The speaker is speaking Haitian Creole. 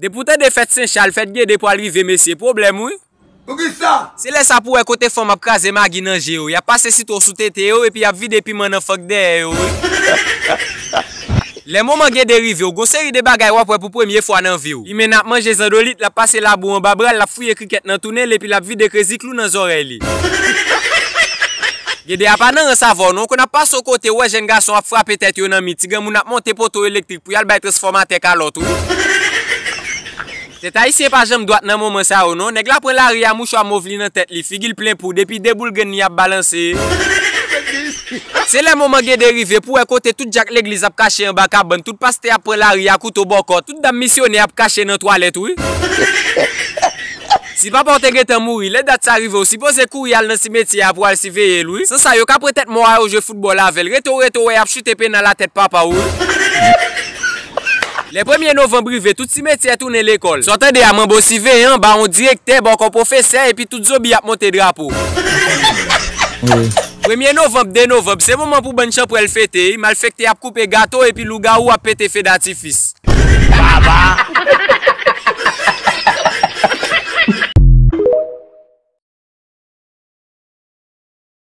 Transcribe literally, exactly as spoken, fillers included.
Depi w tande fèt Sen Chal, fèt Gede pral rive, mesye, pwoblèm, wi. Poukisa? Se lè sa pou w wè kote fanm ap kraze magi nan je yo. Y ap pase sitwon sou tete yo epi y ap vide piman nan fank dèyè yo, wi. Lè moman Gede rive, w gon seri de bagay w ap wè pou premye fwa nan vi w. Imen ap manje zandolit, l ap pase labou anba bra l, l ap fouye krikèt nan tounen l epi l ap vide krezi klou nan zòrèy li. Gede a pa nan rans avè w non, konn ap pase yon kote, w wè jèn gason ap frape tèt yo nan mi, ti granmoun ap monte poto elektrik pou y al bay transfòmatè kalòt, wi. Tèt ayisyen pa janm dwat nan moman sa yo non, nèg la pran lari a, mouchwa mov li nan tèt li, figi l plen poud, epi de boul grenn li ap balanse. Se lè moman Gede rive pou w wè kote tout djak legliz ap kache anba kabann, tout pastè ap pran lari a kouto bòkò, tout dam misyonè ap kache nan twalèt, wi. Si papa w te gentan mouri, lè dat sa rive, w sipoze kouri al nan simetyè a pou al siveye l, wi. San sa, yo ka pran tèt mò a yo jwe foutbòl avè l. Rete w rete w wè y ap choute penal a tèt papa w, wi. Lè premye novanm rive, tout simetyè tounen lekòl. Sa w tande a, manbo siveyan, bawon direktè, bòkò pwofesè, epi tout zonbi ap monte drapo. Premye novanm, de novanm, se moman pou bann chanpwèl fete, wi. Malfektè ap koupe gato, epi lougawou ap pete fe datifis. Baba!